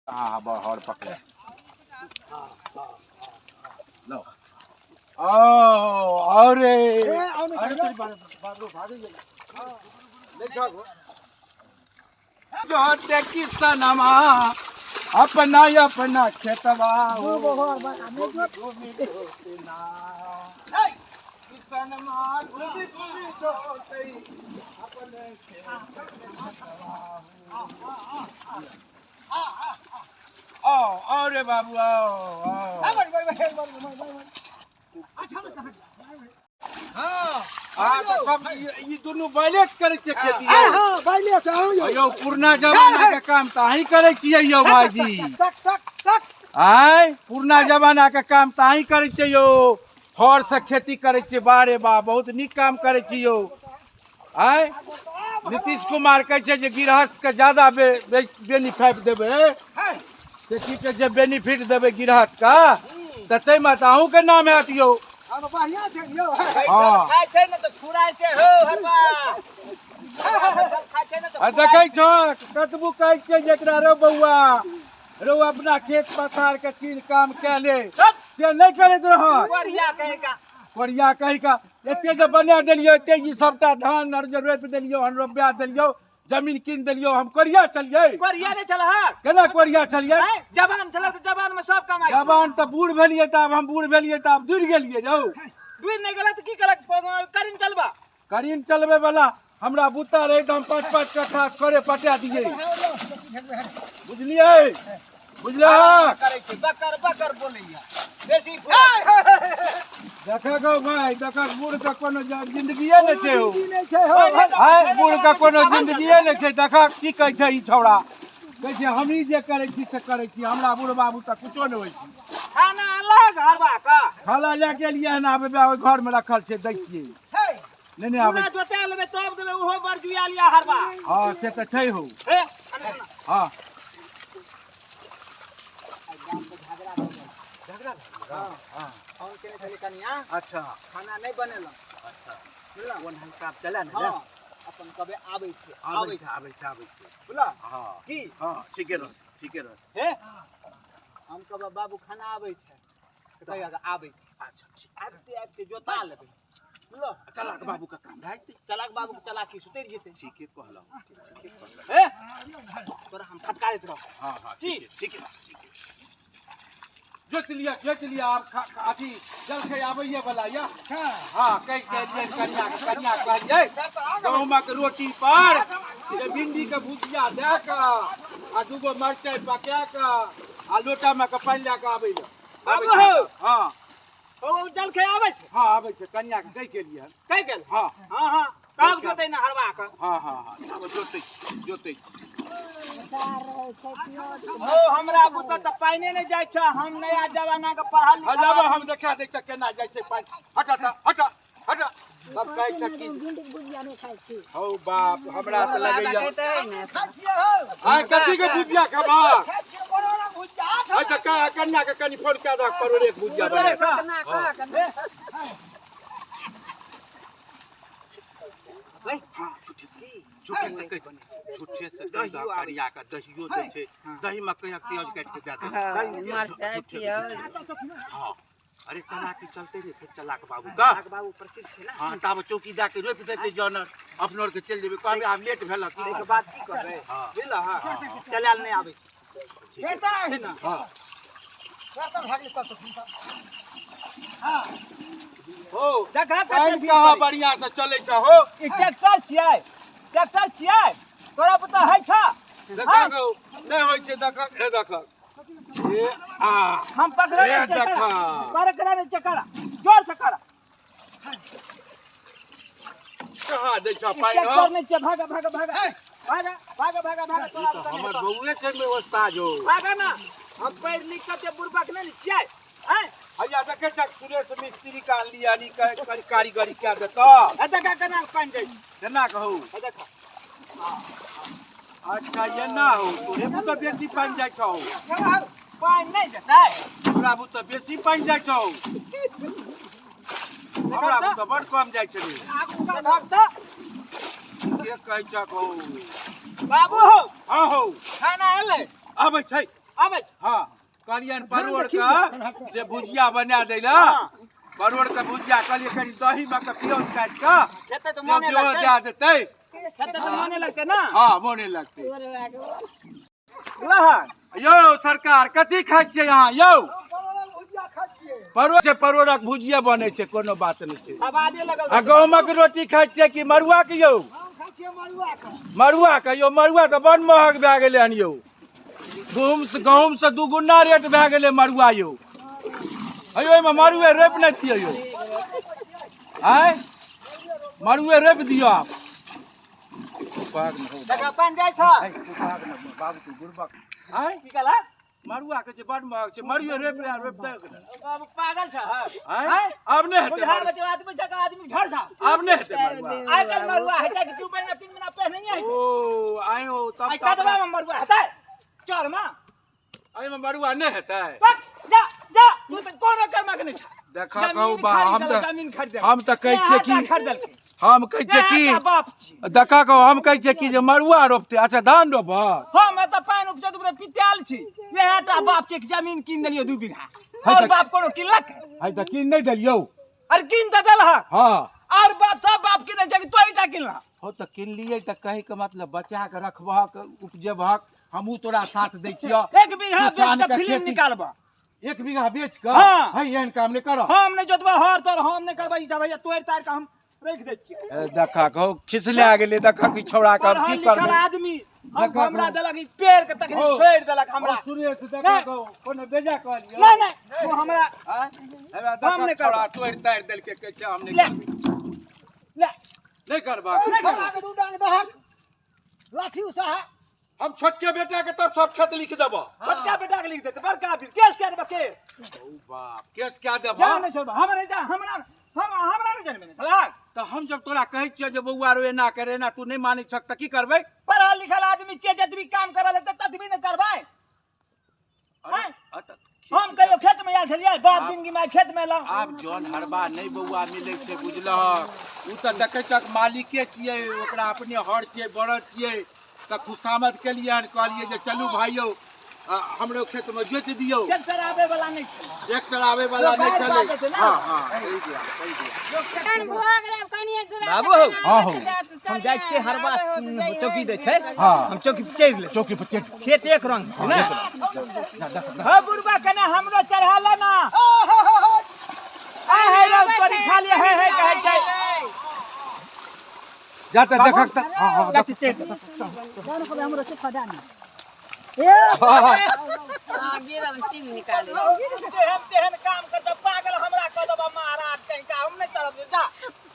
हाँ हर पकड़े लो ओ अरे अरे तेरी बाबू भागे गेल देखा गो जोते किसनमा अपना अपना खेतवा हो घूमी घूमी ना किसनमा घूमी घूमी जोते अपने खेतवा आओ आओ रे बाबू आओ आओ। हाँ तऽ सब ई दुनू बैलेंस करै छियै खेती यौ। हाँ बैले से आउ यौ। यौ पुरना जमाना के काम तऽ अहीं करै छियै यौ भाईजी। तक तक तक। आँय पुरना जमाना के काम तऽ अहीं करै छियै यौ। हर से खेती करै छियै, बाह रे बाह, बहुत नीक काम करै छी यौ। आँय नीतीश कुमार कहै छै जे गृहस्थ के ज्यादा बेनिफिट देबै, से की कहै छै बेनिफिट देबै गृहस्थ के, तऽ ताहिमे तऽ अहूँके नाम हैत यौ। बढ़िआँ छै यौ। हाँ। खाइ छै ने तऽ फुराइ छै हौ हरबा। खाइ छै ने तऽ आ देखै छह कतबो कहै छियै जेकरा रौ बौआ रौ अपना खेत पथार के चीन काम कए ले, से नहि करैत रहत। कोरिया कहे का कोरिया कहि कऽ एते जे बना देलियौ, एते ई सबटा धान आर जे रोपि देलियौ हन, रोपा देलियौ, जमीन कीन देलियौ, हम कोरिया चलियै? कोरिया नहि चलहक। केना कोरिया चलियै? जवान छल तऽ जवान में सब कमाइ छै। जवान तऽ बूढ़ भेलियै, तऽ आब हम बूढ़ भेलियै तऽ आब दूर गेलियै यौ। दूर नहि गेलै तऽ की केलक? करीन चलबा। करीन चलबै वाला हमरा बूता रहै तऽ हम 5-5 कट्ठा करे पटा दियै, बुझलियै? बुझलियै? करै छै बकर बकर बोलैया बेसी। देखा गौ भाई, देखा बूढ़ के कोनो जिंदगिए नहि छै हौ। नहि छै हौ। आँय बूढ़ के कोनो जिंदगिए नहि छै। देखा की कहै छै ई छौड़ा, कहै छै हमही जे करै छी से करै छी, हमरा बूढ़ बाबू तऽ कुछो नहि होइ छै। खाना अलग हरबा का खाना लए के एलियै हन, आब ओहि घर मे रखल छै, दै छियै। नहि नहि आबै पूरा जोता लेबै तब देबै, ओहो बड़ जुआ लिया हरबा। हँ से तऽ छै हौ। हे हँ झगड़ा हाँ फोन केने छली कनिया। अच्छा। खाना नहि बनेलहुँ। अच्छा। बुझलहुँ? कोन हल्का चला ने। हाँ अपन कबे आबै छै? आबै छै, आबै छै, आबै छै। बुझलहुँ? हाँ। की? हाँ ठीके रह, ठीके रह। हे हम कहबै बाबू खाना आबै छै तऽ कहिया आबै छै। अच्छा ठीक। आबिते आबिते जोता लेबै, बुझलहुँ? चलाक बाबू के काम भए जेतै। चलाक बाबू के चलाकी सुतरि जेतै। ठीके कहलहुँ, ठीके कहलहुँ। हे तोरा हम खटका दैत रहब। हाँ हाँ की? ठीके ठीके ठीके। जोत लिअ, जोत लिअ। आब अथी जलखै आबैये वाला या। हाँ कहि के एलियै कनिया के, कनिया कहलियै गहुमक रोटी पर जे भिंडी के भुजिया दए कऽ आ दूगो मरचाइ पका कऽ आ लोटा मे के पानि लए कऽ आबै लए। बाबू हौ। हाँ ओ जलखै आबै छै? हाँ आबै छै, कनिया के कहि के एलियै हन। कहि गेल? हाँ। हाँ हाँ तब जोतै ने हरबा के। हाँ हाँ हाँ आब जोतै छी, जोतै छी। ओ हमरा बुते तऽ पानिए नहि जाइ छै, हम नया जमाना के पढ़ल हाँ लिखल जाबऽ आदमी। हम देखा दै छियै केना जाइ छै पानि। हट हट हट हट। सब कहै छै कि भिंडी के भुजिया नहि खाइ छी। हौ बाप, हमरा तऽ लगैया खाइ छियै हौ। आइ कथी के भुजिया खेबह? खाइ छियै परोड़ा भुजिया। आइ तऽ कनिया के कनि फोन कए दहक परोड़े के भुजिया बना। हाँ झूठे से, झूठे से कहि, झूठे से कहि दहक कनिया के। दहियो दै छै, दही मे कहिया प्याज काटि के दए दे। मरचाइ प्याज। हाँ अरे चलाकी चलते रे, फेर चलाक बाबू का चलाक बाबू प्रसिद्ध छै ने। हाँ ताब चौकी दए के रोपि देतै जानर, अपनो आर के चलि जेबै, कहबै आब लेट भेल की। एहिके बाद की कहबै? हाँ। बुझलह? हाँ चलायल नहि आबै छै। फेर तर छै ने? हाँ फेर तर भागली कत सुनता। हाँ हो देखा कते पानि भीड़ कहाँ पड़ै। बढ़िया से चलै छै हो। ई ट्रैक्टर छियै, ट्रैक्टर छियै, तोरा पुता हइ छ? देखा गौ नहि होइ छै, देख हे देख ए आ हम पकड़े ए नहि छियै, देखा। पकड़े नहि छियै, करा जोर से करा। कहाँ दै छ ई पानि हो? ट्रैक्टर नहि छियै। भागा भागा भागा भागा भागा भागा भागा। ई तोरा तऽ पुता हमर नहि बौए छै मे ओस्ताद हो। भागा ना, हम पढ़ि लिख कऽ बुड़बक नहि ने छियै। आँय हैया देखै छक सुरेश मिस्त्री के आनली यानी कारीगरी कए देतऽ। हे देखा केना पानि जाइ छै। केना कहू? हे देखा। अच्छा एना हो, तोरे बुते बेसी पानि जाइ छौ। पानि नहि जेतै? तोरा बुते बेसी पानि जाइ छौ, हमरा बुते बड कम जाइ छै रे। देखक तऽ के कहै छक हौ? बाबू हौ। हाँ हौ। खाना एलै? आबै छै। आबै छै। हाँ कहलियनि परोड़ के से भुजिया बना दै ला। परोड़ के भुजिया कहलियै कनि दही में के प्याज काटि के खेतै तऽ से मोने देहो लगतै। दए देतै। खेतै तऽ मोने लगतै ना। हाँ मोने लगतै। लहन यौ सरकार कथी खाइ छियै अहाँ यौ? भुजिया खाइ छियै। परोड़ छै, परोड़क भुजिया बनै छै, कोनो बात नहि छै। आबादे लगल। आ गहूमक रोटी खाइ छियै कि मड़ुआ के यौ? हम खाइ छियै मड़ुआ के। मड़ुआ के यौ? मड़ुआ तऽ बड़ महग भए गेलै हन यौ। गहूम से दू गुना रेट भए गेलै मड़ुआ यौ। हे ओहिमे मड़ुए रोपि नहि दियौ यौ। आँय मड़ुए रोपि दियौ आप। देखा पानि जाइ छ। बाबू तू बुड़बक। आँय की कहला? मड़ुआ के छै बड़ महग छै, मड़ुए रोपि रहे रोपि दे। बाबू पागल छ। आँय आब नहि हेतै। बुझार बच्चा आदमी छ आदमी झड़ छ। आब नहि हेतै मड़ुआ। आइ काल्हि मड़ुआ हेतै कि 2 महीना 3 महीना पहिने नहि हेतै। ओ आइ हो तब आइ कदवा में मड़ुआ हेतै चल में। एहिमे मड़ुआ नहि हेतै। पक जा जा तू तऽ कोनो कर्मा के नहि छ। देखा कहू बा, हम तऽ जमीन खरीद, हम तऽ कहै छियै कि खरीदल, हम कहै छियै कि बाप छी। देखा कहू, हम कहै छियै कि जे मड़ुआ रोपतै। अच्छा धान रोपब? हम एतऽ पानि उपजत उपजत पितायल छी। इएह टा बाप के जमीन कीन देलियौ 2 बीघा। और बाप कोनो किनलक? है तऽ कीन नहि देलियौ। अरे कीन तऽ देलहक। हाँ। और बाप सब बाप किनै छै कि तोही टा किनलह? हो तऽ किनलियै तऽ कहै के मतलब बचा के रखबहक, उपजेबहक, हमहूँ तोरा साथ दै छियौ। 1 बीघा बेच किसान के के फिल्म खेती- निकालबह। 1 बीघा बेच के? हाँ। है एहन काम नहि करब। हम नहि जोतबै हर तोर, हम नहि करबै ई भैया तोड़ि ताड़ि के हम रखि दै छियै। देखा कहू खिसला गेलै। देखा कि छौड़ा के पढ़ल की लिखल करबै। आदमी हम देखा हमरा कहू। देलक ई पेड़ के तखनी हो। छोड़ि देलक हमरा। सुरेश देखा नहि। कहू कोनो बेजा कहलियौ? नहि नहि तू हमरा आँय? हेबे हम देखा नहि छौड़ा करबै। तोड़ि ताड़ि देलकै, कहै छै हम नहि ले। करबै। ले। नहि करबहक। नहि करबै। के 2 डांग दहक लाठी उसाह। हम छोटके बेटा के तब सब खेत लिख देबो। छोटका बेटा के लिख देते, बड़का फिर केस कए देबा केस। ओ बाप केस कए देबो? जा नहि छोड़बा, हम नहि जा, हमरा हम हमरा नहि जनबे नहि छलाह। तऽ हम जब तोरा कहै छियौ जे बौआ रो एना कर एना, तू नहि मानै छक तऽ की करबै? पढ़ल लिखल आदमी छियै, जतबी काम करल हेतै ततबी ने करबै। अरे, आँय? अ तऽ हम कहियो खेत में आयल छलियै? बाप जिंदगी में खेत में एलहुँ। आब जन हरबा नहि बौआ मिलै छै बुझलहक। ओ तऽ देखै छक मालिके छियै, ओकरा अपने हर छियै बड़द छियै, तऽ खुशामद केलियै हन, कहलियै जे चलू भाइयौ हमरो खेत में जोति दियौ। ट्रैक्टर आबै वाला नहि छै। ट्रैक्टर आबै वाला नहि बाढ़ि छलै। बाजै छै ने? हाँ हाँ सही दिया, सही दिया। बाबू हौ, हाँ हौ। हम जाइ छियै हरबा चौकी दै छै। हाँ। हम चौकी पर चढ़ि लै। चौकी पर चढ़ि। खेत एक रंग छै ने। हौ बुढ़बा कने हमरो चढ़ा ले ना। आ हे रौ तोरी खाली हे हे कहै छै। जा तऽ देखक तऽ। हाँ हाँ जा चढ़ि। हमरो से खदा नहीं। तेहन तेहन काम करता पागल हमरा कह देबा महाराज कहीं का, हम नहि चढ़ब जा।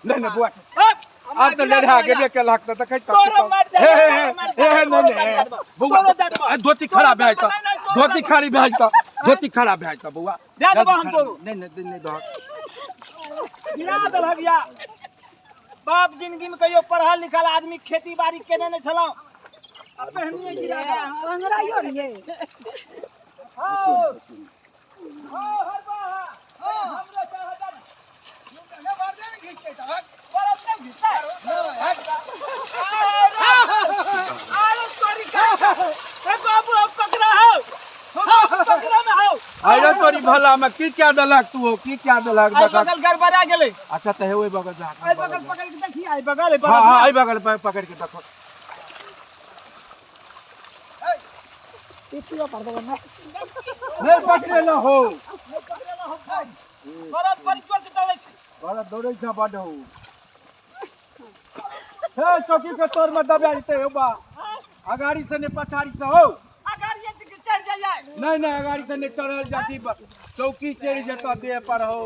नहि नहि बौआ हप, हमरा आब तऽ गिरा लढ़ा देबा। गेबे केलक तऽ देखै छह। तोरो मारि हे देबा, हे तोरो मारि हे हे देबा, नहि तोरो मारि नहि देबा, बौआ तोरो दए देबा। आ, धोती खराब भए जेतऽ, नहि, नहि, तोरो धोती दए खराब भए जेतऽ, धोती खराब भए जेतऽ बौआ। दए देबा हम तोरो। नहि नहि नहि दहक। गिरा देलहक या। बाप जिंदगी में कहियो पढ़ल लिखल आदमी खेती बाड़ी केने नहि छलहुँ। आ पहिनिये गिरा देलक। अंगड़ाइयो रहियै। हौ, हौ, हरबा, हमरो चढ़ा दे। नहि बरदे ने घिचतै तऽ हट। बरद नहि घिचतै? नहि हट। आरो तोरी का। हे बाबू हम पकड़ा हौ। हम पकड़ा में हौ। आइरो तोरी भला में की क्या देलक तू हो, की क्या देलक आई देखक। बगल गड़बड़ा गेलै। अच्छा तऽ हे ओहि बगल जा। आई बगल पकड़ के देखी, आई बगल, आई बगल। हाँ हाँ आई बगल पकड़ के देखो। पिछियो पर देबै ना। नहीं पकड़े न हो। बरद बड़ी जोर से दौड़ै छै। बड़ा दौड़ै छै बड हो। हे चौकी के तोर में दबा जेतै हो बा। अगाड़ी से नहीं पछाड़ी से हो। अगाड़िए से चढ़ जाइए। नहीं नहीं अगाड़ी से नहीं चढ़ल जाती, चौकी चढ़ जेतऽ देह पर हो।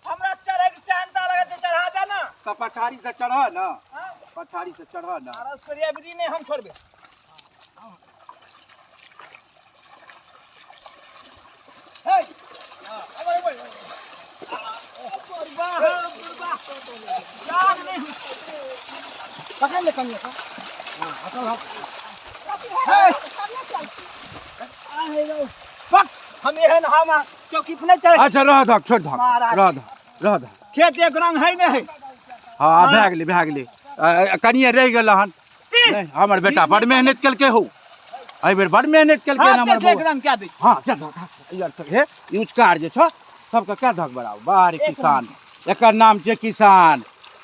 हमरा चढ़ै के चाहता लगत चढ़ा दे ना। तऽ पछाड़ी से चढ़ ना, पछाड़ी से चढ़ ना। अरे तोरी अबरी नहीं हम छोड़बे। हे बुढ़बा हो, बुढ़बा। यार नहीं। पकड़ ले कनिया का। पक हम एहन हम चौकी पर नहीं चढ़े। अच्छा रह दहक, छोड़ दहक, महाराज। रह दहक, रह दहक। खेत एक रंग है नहीं। हाँ भए गेलै, भए गेलै। कनिये रहि गेल हन। नहि हमर बेटा बड़ मेहनत केलकै हौ। एहि बेर बड़ मेहनत केलकै हाथे हमर से एक बौआ। रंग कए दै छै। हाँ, क्या धक यार सब हे ई ऊँचकार जे छौ सबके क्या धक बराबर। बाहर किसान, एकर नाम छै किसान,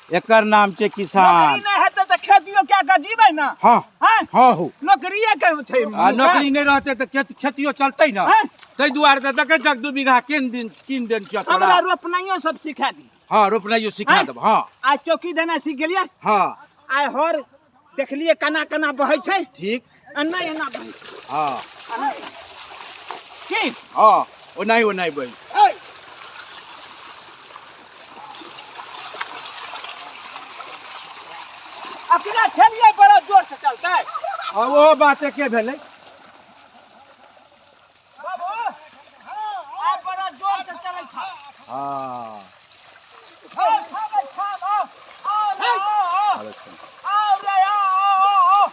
एकर नाम छै किसान। नौकरी नहि हेतै तऽ खेतियो कए कऽ जीबै ने। हाँ। हैं? हाँ हो। नौकरिए के छै। आ नौकरी नहि रहतै तऽ खेतियो चलतै ने। हैं? ताहि दुआरे तऽ देखै छक 2 बीघा किन दिन किन देन छियौ तोरा। हमरा रोपनाइयो सब सिखा दी। हाँ, रोपनाइयो सिखा हैं? देब। हाँ। आइ चौकी देनाइ सीख गेलियै। हाँ। आइ हर देखलियै केना केना बहै छै। ठीक। एना एना बहै छै। हाँ। एना। की? हाँ, ओनाही ओनाही बहै। अपना ठेलियै बड़ा जोर से चलतै। आ ओहो बात एके भेलै। बाबू, आब बड़ा जोर से चलै छै। हाँ। आओ, खाबै, खाब, आओ। आओ रे, आओ, आओ। आओ रे, आओ, आओ, आओ, आओ।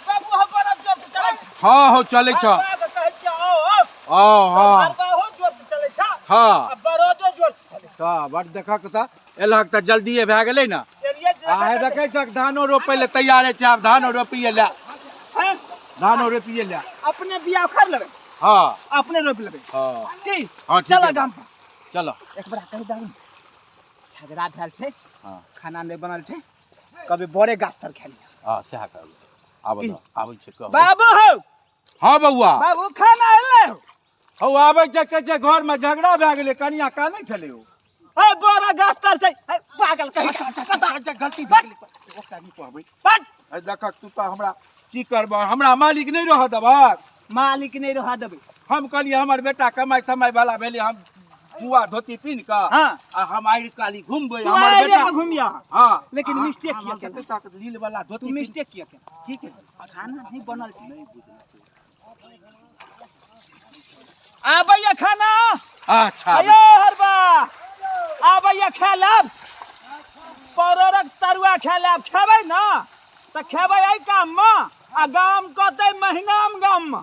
बाबू, हम बड़ा जोर से चलै छै। हाँ, हो, चलै छै। हरबा के कहै छियै, आओ, आओ। आओ, हाँ। हरबाहो जोर से चलै छै। हाँ। आ बड़दो जोर से चलै छै। तऽ बड़ देखक तऽ एलहक तऽ जल्दिए भए गेलै ने। एलियै जे आ हे देखै छक धानो रोपै लए तैयार छै, आब धानो रोपिए लए। हैं? धानो रोपिए लए। अपने बिया उखाड़ लेबै। हाँ। अपने रोपि लेबै। हाँ। की? हाँ, ठीक चलऽ है। गाम पर। चलऽ। एक बड़ा कहि दहु, झगड़ा भेल छै। हाँ। खाना नहि बनल छै, कभी बड़े गाछ तर खा लिअ। हाँ, सएह करबै। आबऽ दऽ, आबै छै कहबै। बाबू हौ। हाँ बौआ। बाबू खाना एलै हौ। हौ आबै छै, कहै छै घरमे झगड़ा भए गेलै, कनिया कानै छलै ओ। हे बड़ा गाछ तर छै, हे पागल कहि का, पता अच्छा, गलती भए गेलै, ओकरा नहि कहबै। बट। हे देखक तू तऽ हमरा की करबह, हमरा मालिक नहि रहऽ देबहक। मालिक नहि रहऽ देबै। हम कहलियै हमर बेटा कमाइ तमाइ वाला भेलै, हम जुआ धोती पिन्ह कऽ हाँ। आ हम आइ काली घुमबै, तू हमर आइरे बेटा में घुमिया। हाँ। लेकिन हाँ, मिस्टेक हाँ, किया हम केलक? देखै छहक लील वाला धोती तू पिन्ह मिस्टेक किया केलक? की केलक? खाना नहि बनल छै। आबैया खाना। अच्छा। अयो हरबा, आबैया खाय लेब, परोरक तरुआ खाय लेब। खेबै ने तऽ खेबै एहि काममे, आ गाम कहतै महीनामे गाममे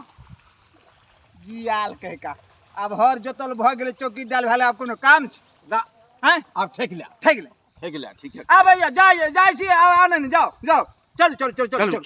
जियाल कहिका। आब हर जोतल भऽ गेलै, चौकी दालि भेलै, आब कोनो काम छै? ना। हैं? आब ठेक ले। ठेक ले। ठेक ले, ठीक है। आबैया, जाइ जाइ छी, आनन्द, जाओ जाओ, चलू चलू चलू चलू। चलू।